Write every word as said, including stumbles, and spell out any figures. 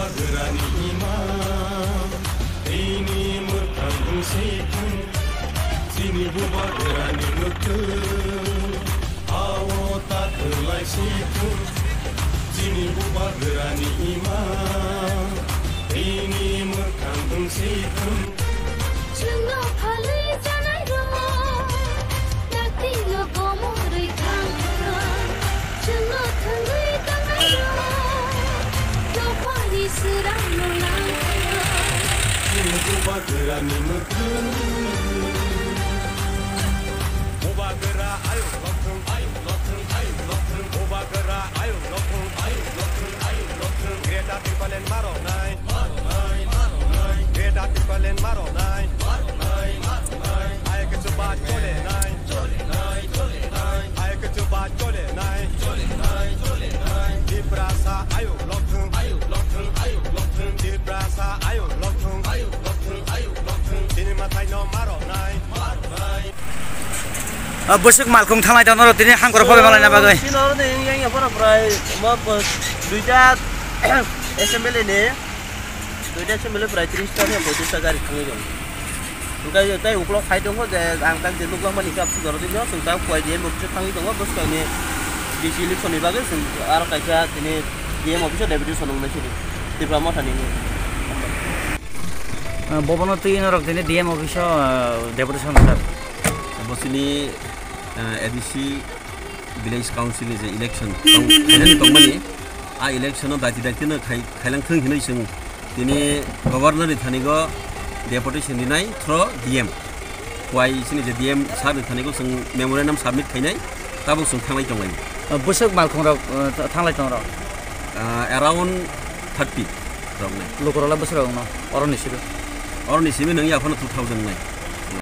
Bubagrani imang, bini mwkhang bwswi thung, chini bubagrani mwkhwng, ao ta kwlai si thung, chini bubagrani imang, bini mwkhang bwswi thung. Chwngno phalwi chanairok, yaktwino komorwi thangkha. Chwngno thwngwi tangnairok, dophani swrangno langkha. Chini bubagrani mwkhwng. Bubagra ayuk lokthwng, ayuk lokthwng, ayuk lokthwng. Bubagra ayuk lokthwng, ayuk lokthwng, ayuk lokthwng. Greater Tipraland maroknai. Greater Tipraland maroknai. Ayuk chuba cholenai. Ayuk chuba cholenai. Tiprasa ayuk lokthwng. Tiprasa ayuk lokthwng. Chini mwtaino maroknai. Ah, bwswk malkhung thanglai tongno tini hamkoro phobe malaina bagwi. Chini oro de yang yang pora prai mo po duita assembly ni, duita assembly prai tris ta ne pochis ta gari thangwi jong. Engkai tai uklok phai tongo je ang tak je nuklang mani kap sudoro de jong sung tak koi de mo thangwi tongo bwswk ni D C election ni bagwi sung aro kaisa tini D M office o deputation wngnai sini Tipra Motha ni. Ah, bobono twi norok tini D M office o, ah, deputation sir. Bo chini, ah, A D C Village Council ni je election tong-, tongmani, a election o daiti daiti no khai-, khailang thung hinwi chwng tini Governor ni thani go deputation rinai through D M. Wai chini je D M sir ni thani go chwng memorandum submit khainai, tabuk chwng thanglai tonglai. Ah, bwswk malkhung rok, ah, thanglai tong rok? Ah, around thirty rok nai. Lukurok la bwswk rok no, oro ni simi? Oro ni simi nung ya phano two thousand nai.